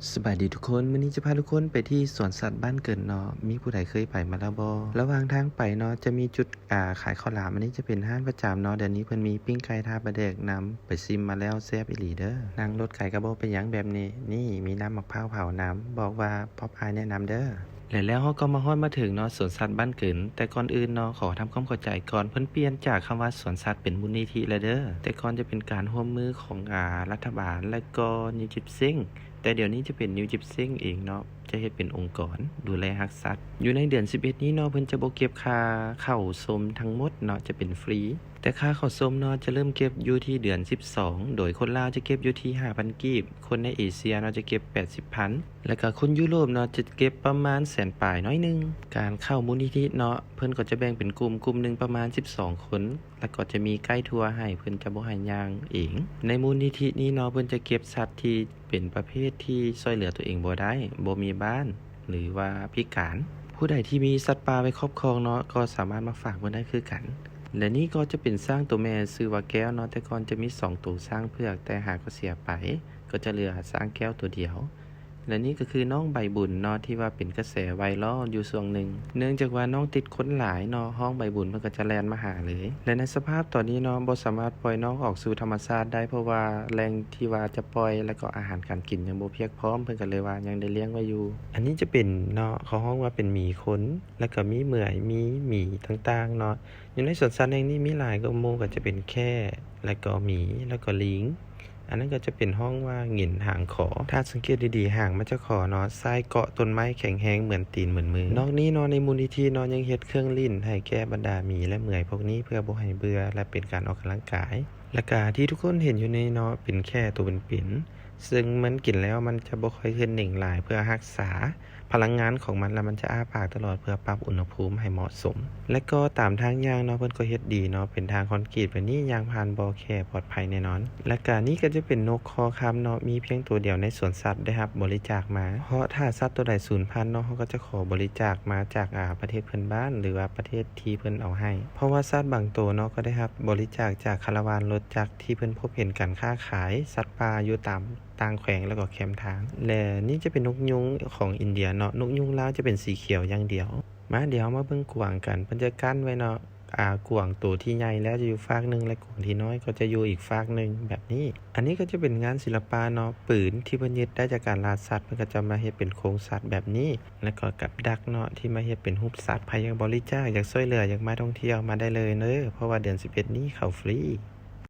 ສະບາຍດີທຸກຄົນ, ມື້ນີ້ຈະພາທຸກຄົນໄປທີ່ສວນສັດບ້ານເກີນເນາະ. ມີຜູ້ໃດເຄີຍໄປມາແລ້ວບໍ່? ລະຫວ່າງທາງໄປເນາະ ຈະມີຈຸດ ອ່າ ຂາຍເຂົ້າຫຼາມ, ອັນນີ້ຈະເປັນຮ້ານປະຈຳເນາະ. ດຽວນີ້ເພິ່ນມີປີ້ງໄກ່ທາປາແດກນຳ, ໄປຊິມມາແລ້ວແຊບອີ່ຫຼີເດີ. ນັ່ງລົດໄກກໍບໍ່ເປັນຫຍັງແບບນີ້. ນີ້ມີນ້ຳໝາກພ້າວເຜົານຳ, ບອກວ່າ Pop Eye ແນະນຳເດີ. ແລະແລ້ວເຮົາກໍມາຮອດມາເຖິງເນາະ ສວນສັດບ້ານເກີນ. ແຕ່ກ່ອນອື່ນເນາະ ຂໍທຳຄວາມເຂົ້າໃຈກ່ອນ, ເພິ່ນປ່ຽນຈາກຄຳວ່າສວນສັດເປັນມູນນິທິແລ້ວເດີ. ແຕ່ກ່ອນຈະເປັນການຮ່ວມມືຂອງ ອາ ລັດຖະບານ ແລະກໍ New Gypsy ແຕ່ດຽວນີ້ຈະເປັນ New Gypsy ເອງເນາະ ຈະເຮັດເປັນອົງກອນດູແລຮັກສັດ. ຢູ່ໃນເດືອນສິບເອັດນີ້ເນາະ ເພິ່ນຈະບໍ່ເກັບຄ່າເຂົ້າຊົມທັງໝົດເນາະ, ຈະເປັນຟຣີ. ແຕ່ຄ່າເຂົ້າຊົມເນາະ ຈະເລີ່ມເກັບຢູ່ທີ່ເດືອນສິບສອງ, ໂດຍຄົນລາວຈະເກັບຢູ່ທີ່ຫ້າພັນກີບ, ຄົນໃນເອເຊຍເນາະ ຈະເກັບແປດສິບພັນ, ແລ້ວກໍຄົນຢູໂຣບເນາະ ຈະເກັບປະມານແສນປາຍໜ້ອຍໜຶ່ງ. ການເຂົ້າມູນນິທິເນາະ ເພິ່ນກໍຈະແບ່ງເປັນກຸ່ມ, ກຸ່ມໜຶ່ງປະມານສິບສອງຄົນ, ແລ້ວກໍຈະມີໄກທວໃຫ້, ເພິ່ນຈະບໍ່ໃຫ້ຍ່າງເອງ. ໃນມູນນິທິນີ້ເນາະ ເພິ່ນຈະເກັບສັດທີ່ ເປັນປະເພດທີ່ຊ່ວຍເຫຼືອຕົວເອງບໍ່ໄດ້, ບໍ່ມີບ້ານ ຫຼືວ່າພິການ. ຜູ້ໃດທີ່ມີສັດປ່າໄວ້ຄອບຄອງເນາະ ກໍສາມາດມາຝາກເພິ່ນໄດ້ຄືກັນ. ແລະນີ້ກໍຈະເປັນຊ້າງຕົວແມ່ຊື່ວ່າແກ້ວເນາະ, ແຕ່ກ່ອນຈະມີສອງໂຕຊ້າງເຜືອກ, ແຕ່ຫາກໍເສຍໄປ, ກໍຈະເຫຼືອຊ້າງແກ້ວຕົວດຽວ. ແລະນີ້ກໍຄືນ້ອງໃບບຸນເນາະ ທີ່ວ່າເປັນກະແສໄວຣັລຢູ່ຊ່ວງໜຶ່ງ, ເນື່ອງຈາກວ່ານ້ອງຕິດຄົນຫຼາຍເນາະ, ຮ້ອງໃບບຸນເພິ່ນກໍຈະແລ່ນມາຫາເລີຍ. ແລະໃນສະພາບຕອນນີ້ເນາະ ບໍ່ສາມາດປ່ອຍນ້ອງອອກສູ່ທຳມະຊາດໄດ້, ເພາະວ່າແຫຼ່ງທີ່ວ່າຈະປ່ອຍ ແລະກໍອາຫານການກິນຍັງບໍ່ພຽກພ້ອມ, ເພິ່ນກໍເລີຍວ່າຍັງໄດ້ລ້ຽງໄວ້ຢູ່. ອັນນີ້ຈະເປັນເນາະ ເຂົາຮ້ອງວ່າເປັນໝີຂົນ, ແລະກໍມີເໝືອຍ, ມີໝີຕ່າງໆເນາະ. ຢູ່ໃນສວນສັດແຫ່ງນີ້ມີຫຼາຍກວ່າໝູ່ ກໍຈະເປັນແຂ້ ແລ້ວກໍໝີ ແລ້ວກໍລີງ. ອັນນັ້ນກໍຈະເປັນຮ້ອງວ່າເຫງັນຫາງຂໍ. ຖ້າສັງເກດດີໆ ຫາງມັນຈະຂໍເນາະ, ຊາຍເກາະຕົ້ນໄມ້ແຂງແຮງເໝືອນຕີນເໝືອນມື. ນອກນີ້ເນາະ ໃນມູນນິທິເນາະ ຍັງເຮັດເຄື່ອງຫຼິ້ນໃຫ້ແກ່ບັນດາໝີ ແລະ ເໝືອຍພວກນີ້ ເພື່ອບໍ່ໃຫ້ເບື່ອ ແລະ ເປັນການອອກກຳລັງກາຍ. ແລ້ວກະທີ່ທຸກຄົນເຫັນຢູ່ນີ້ເນາະ ເປັນແຂ້ໂຕເປັນໆ. ເຊິ່ງມັນກິນແລ້ວມັນຈະບໍ່ຄ່ອຍເຮັດເໜັງຫຼາຍ ເພື່ອຮັກສາພະລັງງານຂອງມັນ ແລະ ມັນຈະອ້າປາກຕະຫຼອດເພື່ອປັບອຸນຫະພູມໃຫ້ເໝາະສົມ. ແລະກໍຕາມທາງຍ່າງເນາະ ເພິ່ນກໍເຮັດດີເນາະ ເປັນທາງຄອນກຣີດແບບນີ້ ຍ່າງຜ່ານບໍ່ແຂ້ປອດໄພແນ່ນອນ. ແລະກະນີ້ກໍຈະເປັນນົກຄໍຄຳເນາະ ມີພຽງໂຕດຽວໃນສວນສັດໄດ້ຮັບບໍລິຈາກມາ ເພາະຖ້າສັດໂຕໃດສູນພັນເນາະ ເຮົາກໍຈະຂໍບໍລິຈາກມາຈາກ ອາ ປະເທດເພື່ອນບ້ານ ຫຼືວ່າປະເທດທີ່ເພິ່ນເອົາໃຫ້ ເພາະວ່າສັດບາງໂຕເນາະ ກໍໄດ້ຮັບບໍລິຈາກຈາກຄາລາວານລົດຈັກ ທີ່ເພິ່ນພົບເຫັນການຄ້າຂາຍສັດປ່າຢູ່ຕາມຕ່າງແຂວງ ແລະກໍແຄມທາງ. ແລະນີ້ຈະເປັນນົກຍຸງຂອງອິນເດຍເນາະ, ນົກຍຸງລາວຈະເປັນສີຂຽວຢ່າງດຽວ. ມາ ດຽວເຮົາມາເບິ່ງກວາງກັນ, ເພິ່ນຈະກັ້ນໄວ້ເນາະ, ອາ ກວາງໂຕທີ່ໃຫຍ່ແລ້ວຈະຢູ່ຟາກໜຶ່ງ ແລະກວາງທີ່ນ້ອຍກໍຈະຢູ່ອີກຟາກໜຶ່ງແບບນີ້. ອັນນີ້ກໍຈະເປັນງານສິລະປະເນາະ, ປືນທີ່ເພິ່ນຍຶດໄດ້ຈາກການລ່າສັດ ເພິ່ນກໍຈະມາເຮັດເປັນໂຄງສັດແບບນີ້ ແລະກໍກັບດັກເນາະ ທີ່ມາເຮັດເປັນຮູບສັດ. ໃຜຢາກບໍລິຈາກ ຢາກຊ່ວຍເຫຼືອ ຢາກມາທ່ອງທ່ຽວ ມາໄດ້ເລີຍເດີ, ເພາະວ່າເດືອນສິບເອັດນີ້ເຂົ້າຟຣີ.